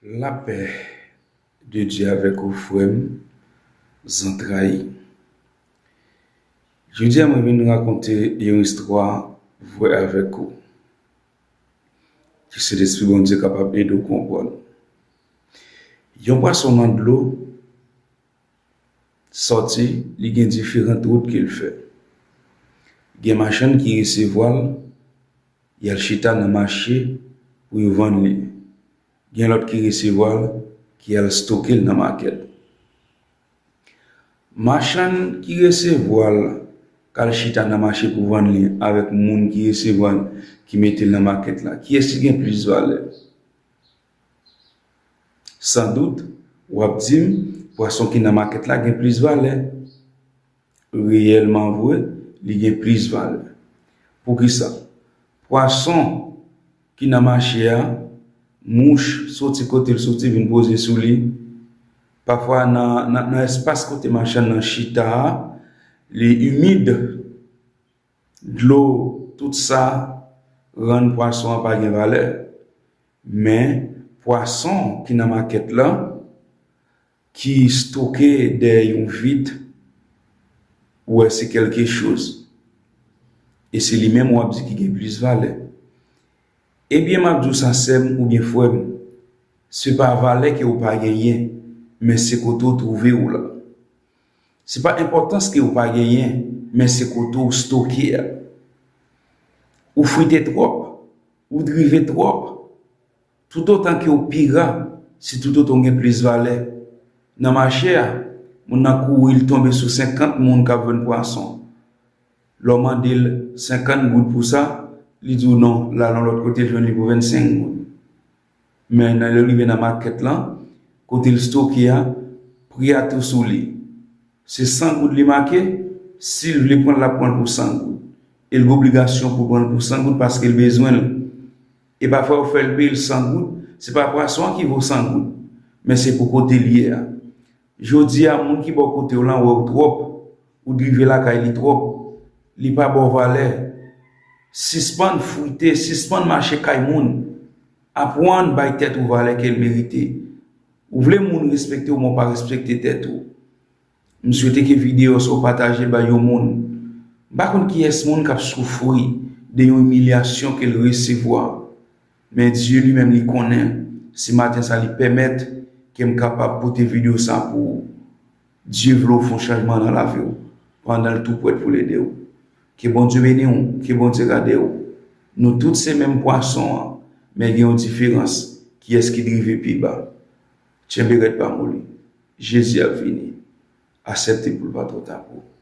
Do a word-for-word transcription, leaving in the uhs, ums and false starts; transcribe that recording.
Lapè de Dye avèk ou, frè m, zantray. Jodi a, mwen vin rakonte yon istwa vrè avèk ou. Ke Sentespri Bondye kapab ede w konprann. Yon pwason nan dlo sòti, li gen diferan wout ke l fè. Gen machann ki resevwa l, y al chita nan mache pou yo vann li. Gen lòt ki resevwa l, ki al stoke l nan makèt. Machann ki resevwa l, k al chita nan mache pou vann li, avèk moun ki resevwa l, ki mete l nan makèt la, kiyès ki gen plis valè? Sandout, w ap di m, pwason ki nan makèt la gen plis valè. Reyèlman vre, li gen plis valè. Poukisa? Pwason ki nan mache a, mouch soti kote l soti vin poze sou li. Pafwa nan, nan, nan espas kote machann nan chita a, li imid, dlo, tout sa rann pwason an pa gen valè. Men, pwason ki nan makèt la, ki stoke dèyè yon vit, ou wè se kèlke choz. E se li menm w ap di ki gen plis valè. Ebyen, m ap di w sa, sè m oubyen frè m, se pa valè ke w pa genyen, men se kote w twouve w la. Se pa enpòtans ke w pa genyen, men se kote w stoke a. Ou frite twòp, ou drive twòp. Toutotan ke w pi ra, se toutotan w gen plis valè. Nan mache a, moun nan kouri, l tonbe sou senkant moun k ap vann pwason. Lè w mande l senkant goud pou sa, li di w non, l al yon lòt kote, l jwenn li pou vennsenk goud. Men nan lè l rive nan makèt lan, kote l stoke a, pri a tou sou li. Se san goud li make, si l vle pran l, l ap pran l pou san goud. E l gen obligasyon pou pran l pou san goud paske l bezwen l. E pafwa yo fè l peye l san goud, se pa pwason an ki vo san goud, men se pou kote l ye a. Jodi a, moun ki bò kote w lan wè w twòp, ou drive lakay li twòp, li pa ba w valè. Sispann frite, sispann mache kay moun. Aprann bay tèt ou valè ke l merite. Ou vle moun respekte w, men w pa respekte tèt ou. M swete ke videyo sa w pataje l bay yon moun. M pa konn kiyès moun k ap soufri de yon imilyasyon ke l resevwa. Men Dye li menm li konnen, si maten sa li pèmèt ke m kapab pote videyo sa pou ou. Dye vle w fè yon chanjman nan lavi w pandan l tou prèt pou l ede w. Ke Bondye beni w, ke Bondye gade w. Nou tout se menm pwason an, men gen yon diferans, kiyès ki drive pi ba. Tchenbe rèd, pa moli. Jezi ap vini. Aksepte pou l pa twò ta pou ou.